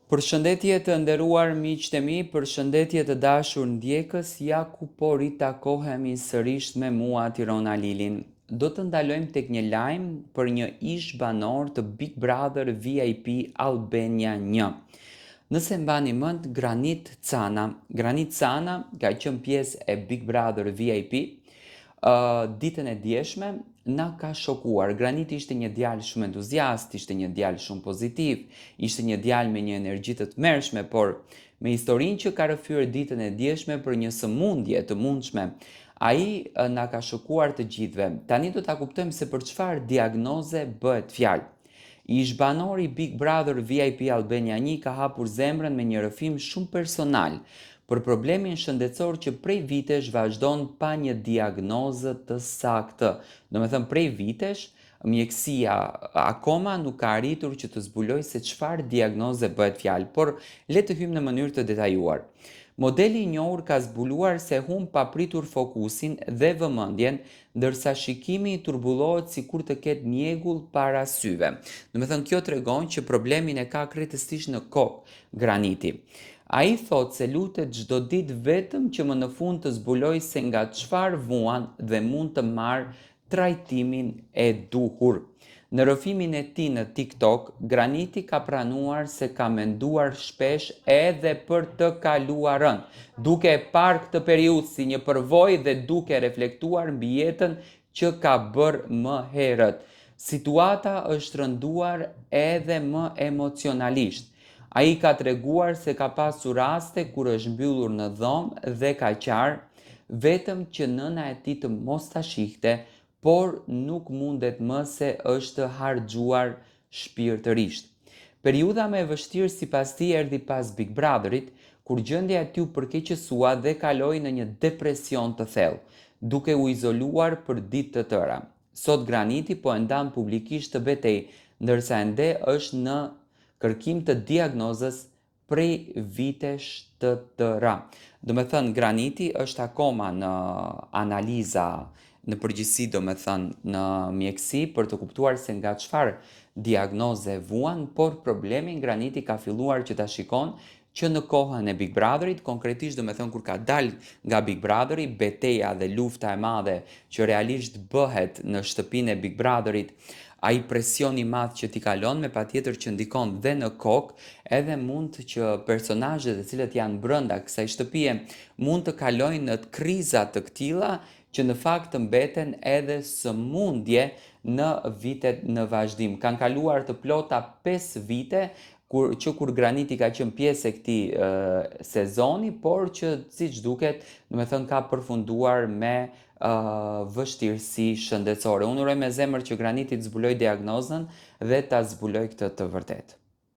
Përshëndetje të nderuar miqtë e mi, përshëndetje të dashur ndjekës, ja ku po ritakohemi sërish me mua Tirona Lilin. Do të ndalojmë tek një lajm për një ish banor të Big Brother VIP Albania 1. Nëse mbani mend Granit Cana, Granit Cana ka qenë pjesë e Big Brother VIP, ditën e djeshme na ka shokuar. Graniti ishte një djalë shumë entuziast, ishte një djalë shumë pozitiv, ishte një djalë me një energji të tmerrshme, por me historinë që ka rrëfyer ditën e djeshme për një sëmundje të mundshme, ai na ka shokuar të gjithëve. Tani do ta kuptojmë se për çfarë diagnoze bëhet fjalë. Ish-banori i Big Brother VIP Albania 1 ka hapur zemrën me një rrëfim shumë personal për problemin shëndetësor që prej vitesh vazhdon pa një diagnozë të saktë. Domethënë prej vitesh mjekësia akoma nuk ka arritur që të zbulojë se çfarë diagnoze bëhet fjalë, por le të hyjmë në mënyrë të detajuar. Modeli i njohur ka zbuluar se humb papritur fokusin dhe vëmendjen ndërsa shikimi i turbullohet sikur të ketë mjegull para syve. Domethënë kjo tregon që problemin e ka krejtësisht në kokë Graniti. Ai thotë se lutet çdo ditë vetëm që më në fund të zbulojë se nga çfarë vuan dhe mund të marrë trajtimin e duhur. Në rrëfimin e tij në TikTok, Graniti ka pranuar se ka menduar shpesh edhe për të kaluarën, duke e parë këtë periudhë si një përvojë dhe duke reflektuar mbi jetën që ka bërë më herët. Situata është rënduar edhe më emocionalisht. Ai ka treguar se ka pasur raste kur është mbyllur në dhomë dhe ka qarë, vetëm që nëna e tij të mos ta shihte, por nuk mundet më se është harxhuar shpirtërisht. Periudha më e vështirë sipas tij erdhi pas Big Brotherit, kur gjendja e tij u përkeqësua dhe kaloi në një depresion të thellë, duke u izoluar për ditë të tëra. Sot Graniti po e ndan publikisht këtë betejë, ndërsa ende është në kërkim të diagnozës prej vitesh të tëra. Domethënë, Graniti është akoma në analiza, në përgjithësi domethënë në mjekësi për të kuptuar se nga çfarë diagnoze vuan, por problemin Graniti ka filluar që ta shikon që në kohën e Big Brotherit, konkretisht domethënë kur ka dalë nga Big Brotheri, beteja dhe lufta e madhe që realisht bëhet në shtëpinë e Big Brotherit, ai presion i madh që ti kalon me patjetër që ndikon dhe në kokë, edhe mund që personazhet të cilët janë brenda kësaj shtëpie mund të kalojnë në kriza të këtilla që në fakt të mbeten edhe sëmundje në vitet në vazhdim. Kanë kaluar të plota 5 vite kur që kur Graniti ka qenë pjesë e këtij sezoni, por që siç duket, domethënë ka përfunduar me vështirësi shëndetësore. Unë uroj me zemër që Graniti të zbulojë diagnozën dhe ta zbulojë këtë të vërtetë.